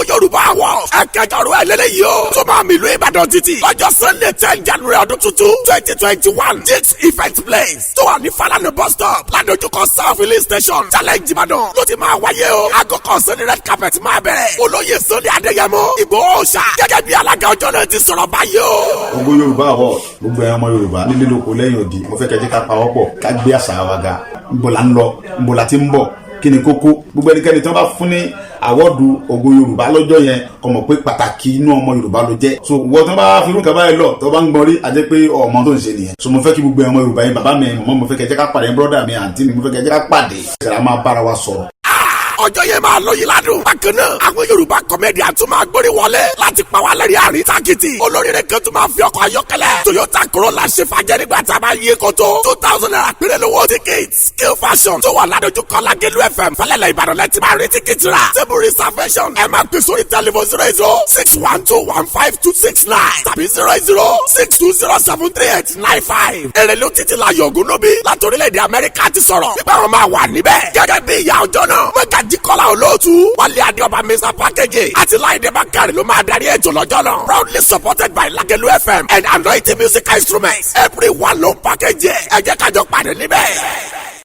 Yorùbá Award ẹ̀kẹjọrò ẹ̀ lélẹ́yìí o, tó máa mìlú Ìbàdàn títì lọ́jọ́ Sunday 10 January ọdún tuntun 2021. Jigs Event Place tó wà ní Falana Bus Stop, ládojúkọ South Filling Station, Challenge, Ìbàdàn ló ti máa wáyé o. Aago kan sọ́ni red carpet máa bẹ̀rẹ̀. Olóyè Sunday Adéyẹmọ Ìgbòho ṣá gẹ́gẹ́ bí alága ọjọ́ náà ti sọ̀rọ̀ báyìí o. Ògo Yorùbá Award, gbogbo ẹ̀yàn ọmọ Yorùbá nílé lóko lẹ́yìn odi, mo fẹ́ kẹ́ jẹ́ ká pawọ́pọ̀, ká gbé àṣà wa ga. Ńbọ̀ là ń lọ, ńbọ̀ là ti ń bọ̀, kí ni kókó? Gbogbo ẹnikẹ́ni tí wọ́n bá fún ní award Ògo Yorùbá lọ́jọ́ yẹn, kó mọ̀ pé pàtàkì inú ọmọ Yorùbá ló jẹ́. So wọ́n tí wọ́n bá fi irú báyìí lọ, tó bá ń gbọ́n rí, àjẹ́ pé ọmọ tó ń ṣe nìyẹn. So mo fẹ́ kí gbogbo ọmọ Yorùbá yẹn, bàbá mi, mọ̀mọ́, mo fẹ́ kẹ́ jẹ́ ká pàdé, brother mi, àǹtí mi, mo fẹ́ kẹ́ jẹ́ ká pàdé, ṣẹlẹ̀ máa bára wa sọ̀rọ̀. Ọjọ́ yẹn máa lóyin ládùn. Bákan náà, àwọn Yorùbá comedian tún máa gbórí wọlé láti pa wá lẹ́rìí àárín tákìtì. Olóríire kan tún máa fi ọkọ̀ ayọ́kẹ́lẹ́ Toyota Corolla ṣe fàjẹ́ nígbà tá a bá yé koto. ₦2,000 péré lówó ticket. Skill Fashion tó wà ládojúkọ Lágẹ̀lú FM, Fẹ́lẹ́lẹ̀, Ìbàdàn lẹ́tí máa rí ticket rà. Table reservation, ẹ máa pè sórí telephone 08061215269 tàbí 08062073895. Èrèlú títí la yọ̀gùn nóbí láti orílẹ̀-èdè Amẹ́ríkà ti sọ̀rọ̀ nígbà wọn máa wà níbẹ̀ gẹ́gẹ́ bí ìyá ọjọ́ náà. Mọ́gàjí Kọ́lá Olóòtú, Wálé Adéọba, Mr Package àti Láìdé Bákàrẹ̀ ló máa darí ètò lọ́jọ́ náà. Proudly supported by Lagelu FM and Anointing Musical Instruments. Everyone ló package ẹ̀. Ẹ jẹ́ kájọ pàdé níbẹ̀.